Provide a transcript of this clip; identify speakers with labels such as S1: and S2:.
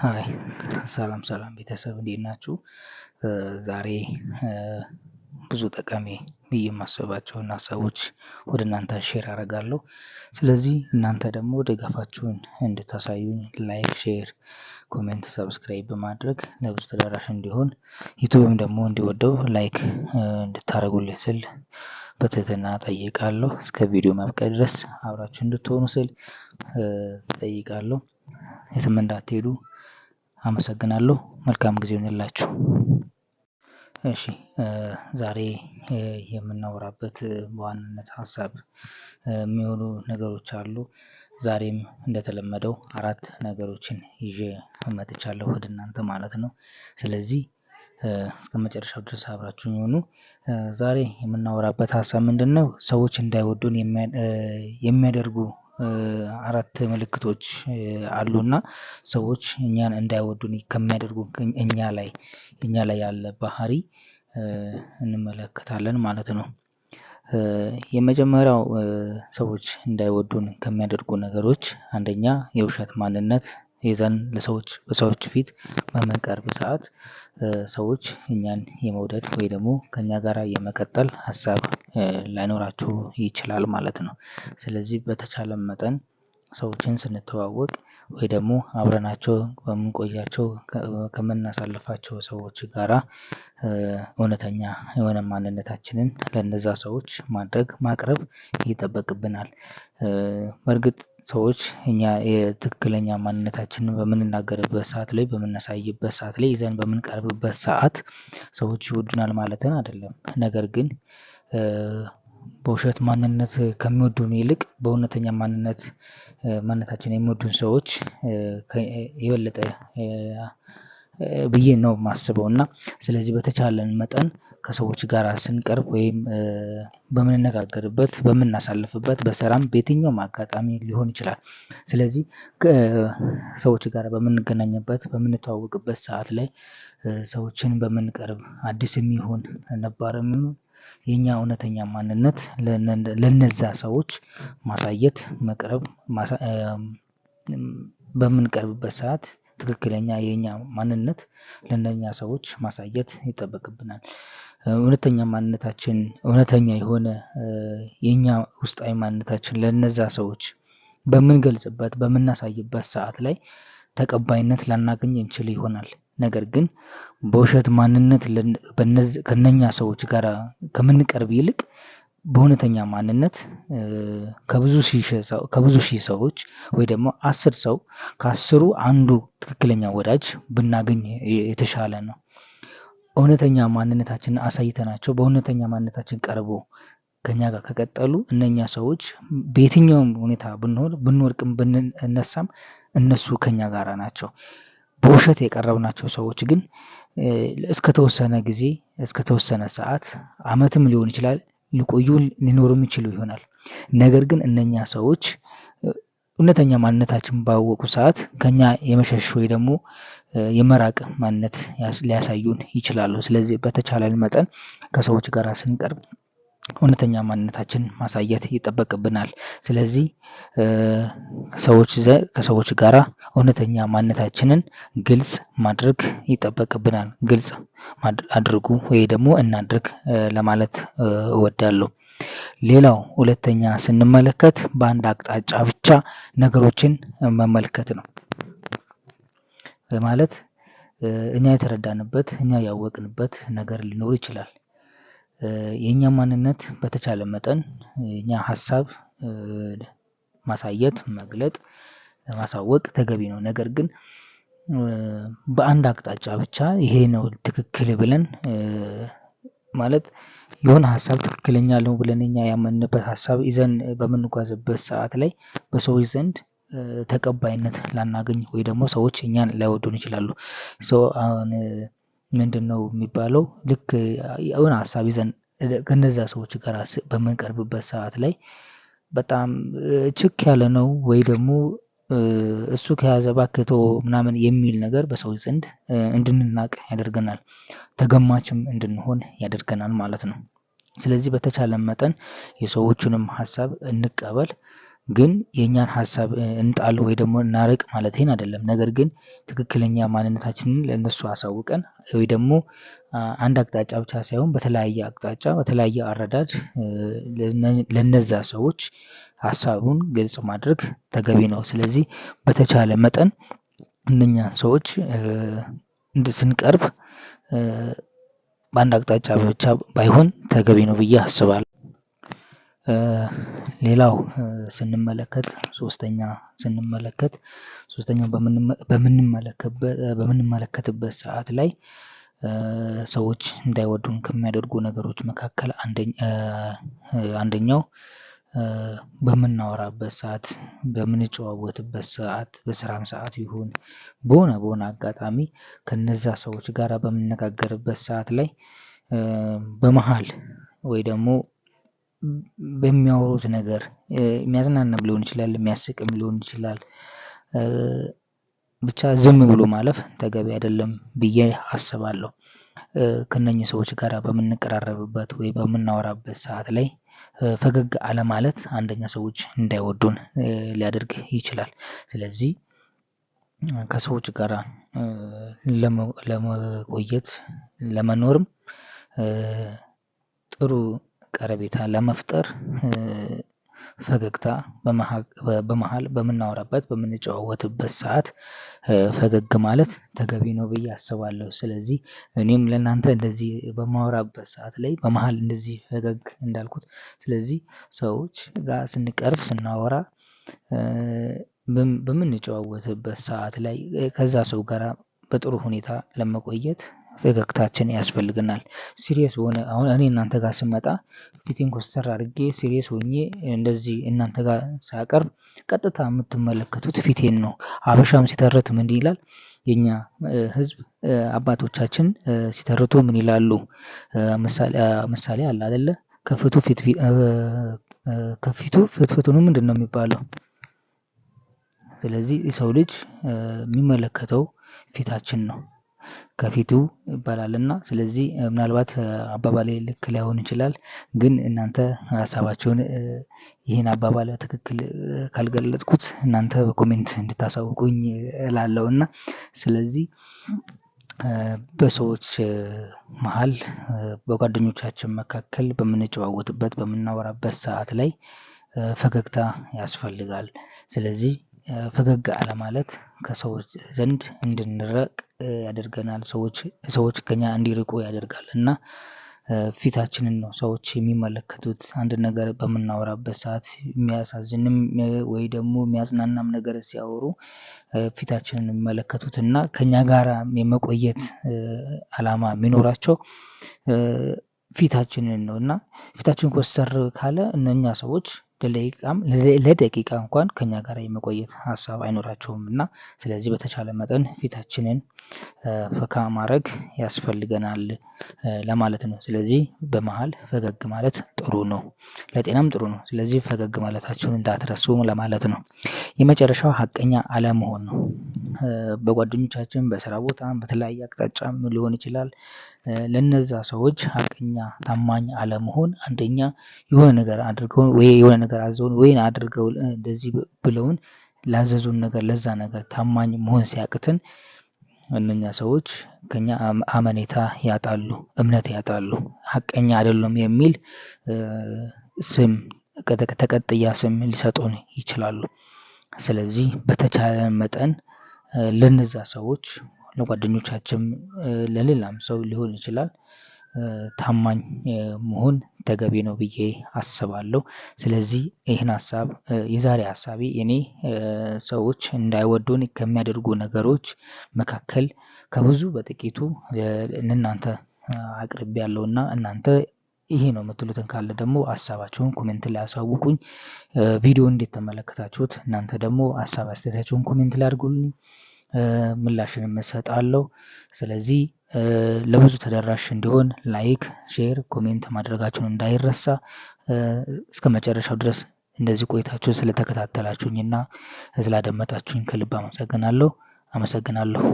S1: Hi፣ ሰላም ሰላም ቤተሰብ፣ እንዴት ናችሁ? ዛሬ ብዙ ጠቃሚ ብዬ የማስባቸውን ሀሳቦች ወደ እናንተ share አደርጋለሁ። ስለዚህ እናንተ ደግሞ ድጋፋችሁን እንድታሳዩኝ like፣ share፣ comment፣ subscribe በማድረግ ለብዙ ተደራሽ እንዲሆን፣ ዩቲዩብም ደግሞ እንዲወደው like እንድታደርጉልኝ ስል በትህትና ጠይቃለሁ። እስከ ቪዲዮ ማብቂያ ድረስ አብራችሁ እንድትሆኑ ስል ጠይቃለሁ። የትም እንዳትሄዱ። አመሰግናለሁ። መልካም ጊዜ ይሁንላችሁ። እሺ፣ ዛሬ የምናወራበት በዋናነት ሀሳብ የሚሆኑ ነገሮች አሉ። ዛሬም እንደተለመደው አራት ነገሮችን ይዤ መጥቻለሁ ወደ እናንተ ማለት ነው። ስለዚህ እስከ መጨረሻው ድረስ አብራችሁኝ ሁኑ። ዛሬ የምናወራበት ሀሳብ ምንድነው? ሰዎች እንዳይወዱን የሚያደርጉ አራት ምልክቶች አሉና ሰዎች እኛን እንዳይወዱን ከሚያደርጉ እኛ ላይ ያለ ባህሪ እንመለከታለን ማለት ነው። የመጀመሪያው ሰዎች እንዳይወዱን ከሚያደርጉ ነገሮች አንደኛ የውሸት ማንነት ይዘን ለሰዎች በሰዎች ፊት በምንቀርብ ሰዓት ሰዎች እኛን የመውደድ ወይ ደግሞ ከእኛ ጋራ የመቀጠል ሀሳብ ላይኖራቸው ይችላል ማለት ነው። ስለዚህ በተቻለ መጠን ሰዎችን ስንተዋወቅ ወይ ደግሞ አብረናቸው በምንቆያቸው ከምናሳልፋቸው ሰዎች ጋራ እውነተኛ የሆነ ማንነታችንን ለነዛ ሰዎች ማድረግ ማቅረብ ይጠበቅብናል። በርግጥ ሰዎች እኛ የትክክለኛ ማንነታችንን በምንናገርበት ሰዓት ላይ፣ በምናሳይበት ሰዓት ላይ፣ ይዘን በምንቀርብበት ሰዓት ሰዎች ይወዱናል ማለትን አይደለም። ነገር ግን በውሸት ማንነት ከሚወዱን ይልቅ በእውነተኛ ማንነታችን የሚወዱን ሰዎች የበለጠ ብዬ ነው የማስበው። እና ስለዚህ በተቻለን መጠን ከሰዎች ጋር ስንቀርብ ወይም በምንነጋገርበት፣ በምናሳልፍበት፣ በስራም በየትኛውም አጋጣሚ ሊሆን ይችላል። ስለዚህ ከሰዎች ጋር በምንገናኝበት፣ በምንተዋወቅበት ሰዓት ላይ፣ ሰዎችን በምንቀርብ፣ አዲስም ይሁን ነባርም ይሁን የኛ እውነተኛ ማንነት ለነዛ ሰዎች ማሳየት፣ መቅረብ፣ በምንቀርብበት ሰዓት ትክክለኛ የኛ ማንነት ለእነኛ ሰዎች ማሳየት ይጠበቅብናል። እውነተኛ ማንነታችን፣ እውነተኛ የሆነ የኛ ውስጣዊ ማንነታችን ለነዛ ሰዎች በምንገልጽበት፣ በምናሳይበት ሰዓት ላይ ተቀባይነት ላናገኝ እንችል ይሆናል። ነገር ግን በውሸት ማንነት ከነኛ ሰዎች ጋር ከምንቀርብ ይልቅ በእውነተኛ ማንነት ከብዙ ሺህ ሰዎች ወይ ደግሞ 10 ሰው ከአስሩ አንዱ ትክክለኛ ወዳጅ ብናገኝ የተሻለ ነው። እውነተኛ ማንነታችንን አሳይተናቸው በእውነተኛ ማንነታችን ቀርቦ ከኛ ጋር ከቀጠሉ እነኛ ሰዎች በየትኛውም ሁኔታ ብንሆን፣ ብንወድቅም ብንነሳም እነሱ ከኛ ጋራ ናቸው። በውሸት የቀረብናቸው ሰዎች ግን እስከተወሰነ ጊዜ፣ እስከተወሰነ ሰዓት፣ አመትም ሊሆን ይችላል ሊቆዩ ሊኖሩም ይችሉ ይሆናል። ነገር ግን እነኛ ሰዎች እውነተኛ ማንነታችን ባወቁ ሰዓት ከኛ የመሸሽ ወይ ደግሞ የመራቅ ማንነት ሊያሳዩን ይችላሉ። ስለዚህ በተቻለን መጠን ከሰዎች ጋር ስንቀርብ እውነተኛ ማንነታችን ማሳየት ይጠበቅብናል። ስለዚህ ሰዎች ከሰዎች ጋራ እውነተኛ ማንነታችንን ግልጽ ማድረግ ይጠበቅብናል። ግልጽ አድርጉ ወይ ደግሞ እናድርግ ለማለት እወዳለሁ። ሌላው ሁለተኛ ስንመለከት በአንድ አቅጣጫ ብቻ ነገሮችን መመልከት ነው። ማለት እኛ የተረዳንበት፣ እኛ ያወቅንበት ነገር ሊኖር ይችላል። የኛ ማንነት በተቻለ መጠን የኛ ሀሳብ ማሳየት፣ መግለጥ፣ ማሳወቅ ተገቢ ነው። ነገር ግን በአንድ አቅጣጫ ብቻ ይሄ ነው ትክክል ብለን፣ ማለት የሆነ ሀሳብ ትክክለኛ ነው ብለን እኛ ያመንበት ሀሳብ ይዘን በምንጓዝበት ሰዓት ላይ በሰዎች ዘንድ ተቀባይነት ላናገኝ ወይ ደግሞ ሰዎች እኛን ላይወዱን ይችላሉ። So አሁን ምንድነው የሚባለው? ልክ የሆነ ሀሳብ ይዘን ከነዛ ሰዎች ጋር በምንቀርብበት ሰዓት ላይ በጣም ችክ ያለ ነው ወይ ደግሞ እሱ ከያዘ እባክህ ተወው ምናምን የሚል ነገር በሰዎች ዘንድ እንድንናቅ ያደርገናል። ተገማችም እንድንሆን ያደርገናል ማለት ነው። ስለዚህ በተቻለ መጠን የሰዎቹንም ሀሳብ እንቀበል። ግን የእኛን ሀሳብ እንጣል ወይ ደግሞ እናርቅ ማለቴን አይደለም። ነገር ግን ትክክለኛ ማንነታችንን ለእነሱ አሳውቀን ወይ ደግሞ አንድ አቅጣጫ ብቻ ሳይሆን በተለያየ አቅጣጫ በተለያየ አረዳድ ለነዛ ሰዎች ሀሳቡን ግልጽ ማድረግ ተገቢ ነው። ስለዚህ በተቻለ መጠን እነኛ ሰዎች ስንቀርብ በአንድ አቅጣጫ ብቻ ባይሆን ተገቢ ነው ብዬ አስባለሁ። ሌላው ስንመለከት ሶስተኛ ስንመለከት ሶስተኛው በምንመለከትበት ሰዓት ላይ ሰዎች እንዳይወዱን ከሚያደርጉ ነገሮች መካከል አንደኛው በምናወራበት ሰዓት፣ በምንጨዋወትበት ሰዓት፣ በስራም ሰዓት ይሁን በሆነ በሆነ አጋጣሚ ከነዛ ሰዎች ጋራ በምንነጋገርበት ሰዓት ላይ በመሃል ወይ ደግሞ በሚያወሩት ነገር የሚያዝናናም ሊሆን ይችላል፣ የሚያስቅም ሊሆን ይችላል። ብቻ ዝም ብሎ ማለፍ ተገቢ አይደለም ብዬ አስባለሁ። ከእነኚህ ሰዎች ጋር በምንቀራረብበት ወይ በምናወራበት ሰዓት ላይ ፈገግ አለማለት አንደኛ ሰዎች እንዳይወዱን ሊያደርግ ይችላል። ስለዚህ ከሰዎች ጋር ለመቆየት ለመኖርም ጥሩ ቀረቤታ ለመፍጠር ፈገግታ በመሃል በምናወራበት በምንጨዋወትበት ሰዓት ፈገግ ማለት ተገቢ ነው ብዬ አስባለሁ። ስለዚህ እኔም ለእናንተ እንደዚህ በማወራበት ሰዓት ላይ በመሃል እንደዚህ ፈገግ እንዳልኩት፣ ስለዚህ ሰዎች ጋር ስንቀርብ ስናወራ በምንጨዋወትበት ሰዓት ላይ ከዛ ሰው ጋር በጥሩ ሁኔታ ለመቆየት ፈገግታችን ያስፈልገናል። Serious በሆነ አሁን እኔ እናንተ ጋር ስመጣ ፊቴን ኮስተር አድርጌ serious ሆኜ እንደዚህ እናንተ ጋር ሳቀርብ ቀጥታ የምትመለከቱት ፊቴን ነው። ሀበሻም ሲተርት ምን ይላል? የኛ ህዝብ አባቶቻችን ሲተርቱ ምን ይላሉ? ምሳሌ አለ አይደለ? ከፊቱ ፊት ከፊቱ ፍትፍቱ ነው ምንድነው የሚባለው? ስለዚህ የሰው ልጅ የሚመለከተው ፊታችን ነው። ከፊቱ ይባላልና ስለዚህ ምናልባት አባባሌ ልክ ላይሆን ይችላል። ግን እናንተ ሀሳባችሁን ይሄን አባባል ትክክል ካልገለጽኩት እናንተ በ comment እንድታሳውቁኝ እላለሁ። እና ስለዚህ በሰዎች መሃል በጓደኞቻችን መካከል በምንጨዋወትበት በምናወራበት ሰዓት ላይ ፈገግታ ያስፈልጋል። ስለዚህ ፈገግ አለማለት ከሰዎች ዘንድ እንድንረቅ ያደርገናል። ሰዎች ከእኛ እንዲርቁ ያደርጋል። እና ፊታችንን ነው ሰዎች የሚመለከቱት። አንድ ነገር በምናወራበት ሰዓት የሚያሳዝንም ወይ ደግሞ የሚያጽናናም ነገር ሲያወሩ ፊታችንን የሚመለከቱት እና ከእኛ ጋራ የመቆየት አላማ የሚኖራቸው ፊታችንን ነው። እና ፊታችን ኮስተር ካለ እነኛ ሰዎች ለደቂቃም ለደቂቃ እንኳን ከእኛ ጋር የመቆየት ሀሳብ አይኖራቸውም። እና ስለዚህ በተቻለ መጠን ፊታችንን ፈካ ማድረግ ያስፈልገናል ለማለት ነው። ስለዚህ በመሃል ፈገግ ማለት ጥሩ ነው፣ ለጤናም ጥሩ ነው። ስለዚህ ፈገግ ማለታችሁን እንዳትረሱ ለማለት ነው። የመጨረሻው ሀቀኛ አለመሆን ነው። በጓደኞቻችን በስራ ቦታም በተለያየ አቅጣጫም ሊሆን ይችላል። ለነዛ ሰዎች ሀቀኛ ታማኝ አለመሆን አንደኛ የሆነ ነገር አድርገው ወይ የሆነ ነገር አዘውን ወይ አድርገው እንደዚህ ብለውን ላዘዙን ነገር ለዛ ነገር ታማኝ መሆን ሲያቅትን እነኛ ሰዎች ከኛ አመኔታ ያጣሉ፣ እምነት ያጣሉ፣ ሀቀኛ አይደሉም የሚል ስም ተቀጥያ ስም ሊሰጡን ይችላሉ። ስለዚህ በተቻለ መጠን ለነዛ ሰዎች ለጓደኞቻችን ለሌላም ሰው ሊሆን ይችላል ታማኝ መሆን ተገቢ ነው ብዬ አስባለሁ። ስለዚህ ይሄን ሀሳብ የዛሬ ሀሳቤ እኔ ሰዎች እንዳይወዱን ከሚያደርጉ ነገሮች መካከል ከብዙ በጥቂቱ ለእናንተ አቅርቤያለሁና እናንተ ይሄ ነው የምትሉትን ካለ ደግሞ ሀሳባችሁን comment ላይ አሳውቁኝ። ቪዲዮ እንዴት ተመለከታችሁት? እናንተ ደግሞ ሀሳብ አስተያየታችሁን comment ላይ አድርጉልኝ። ምላሽንም እሰጣለሁ። ስለዚህ ለብዙ ተደራሽ እንዲሆን like፣ share፣ comment ማድረጋችሁን እንዳይረሳ። እስከመጨረሻው ድረስ እንደዚህ ቆይታችሁ ስለተከታተላችሁኝና ስላደመጣችሁኝ ከልብ አመሰግናለሁ። አመሰግናለሁ።